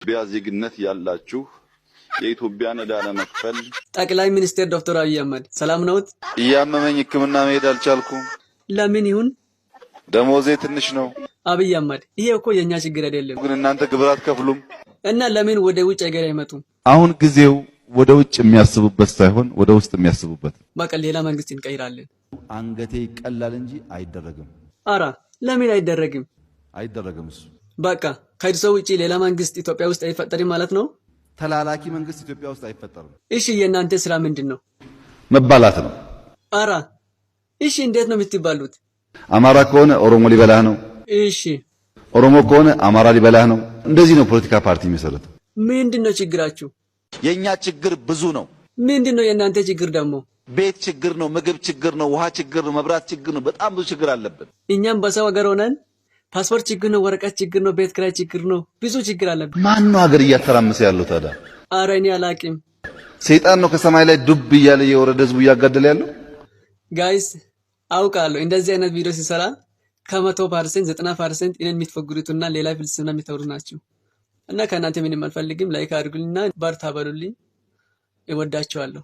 ኢትዮጵያ ዜግነት ያላችሁ የኢትዮጵያን ዕዳ ለመክፈል ጠቅላይ ሚኒስትር ዶክተር አብይ አህመድ ሰላም ነዎት? እያመመኝ ሕክምና መሄድ አልቻልኩም። ለምን ይሁን? ደሞዜ ትንሽ ነው። አብይ አህመድ፣ ይሄ እኮ የኛ ችግር አይደለም። ግን እናንተ ግብር አትከፍሉም። እና ለምን ወደ ውጭ ሀገር አይመጡም? አሁን ጊዜው ወደ ውጭ የሚያስቡበት ሳይሆን ወደ ውስጥ የሚያስቡበት። በቃ ሌላ መንግስት እንቀይራለን። አንገቴ ይቀላል እንጂ አይደረግም። አራ ለምን አይደረግም? አይደረግም። እሱ በቃ ከእርሶ ውጪ ሌላ መንግስት ኢትዮጵያ ውስጥ አይፈጠርም ማለት ነው? ተላላኪ መንግስት ኢትዮጵያ ውስጥ አይፈጠርም። እሺ፣ የእናንተ ስራ ምንድን ነው? መባላት ነው። አራ እሺ፣ እንዴት ነው የምትባሉት? አማራ ከሆነ ኦሮሞ ሊበላህ ነው። እሺ፣ ኦሮሞ ከሆነ አማራ ሊበላህ ነው። እንደዚህ ነው ፖለቲካ ፓርቲ የሚመሰረተው። ምንድን ነው ችግራችሁ? የኛ ችግር ብዙ ነው። ምንድን ነው የእናንተ ችግር ደግሞ? ቤት ችግር ነው፣ ምግብ ችግር ነው፣ ውሃ ችግር ነው፣ መብራት ችግር ነው። በጣም ብዙ ችግር አለብን። እኛም በሰው ሀገር ሆነን ፓስፖርት ችግር ነው፣ ወረቀት ችግር ነው፣ ቤት ኪራይ ችግር ነው፣ ብዙ ችግር አለብን። ማን ነው ሀገር እያተራመሰ ያለው ታዲያ? አረ እኔ አላቅም። ሰይጣን ነው ከሰማይ ላይ ዱብ እያለ እየወረደ ህዝቡ እያጋደለ ያለው። Guys፣ አውቃለሁ እንደዚህ አይነት ቪዲዮ ሲሰራ ከ100% 90% እኔን የምትፎግሩትና ሌላ ፍልስፍና የምታወሩ ናቸው። እና ከእናንተ ምንም አልፈልግም። Like አድርጉልኝና በርታ በሉልኝ። እወዳችኋለሁ።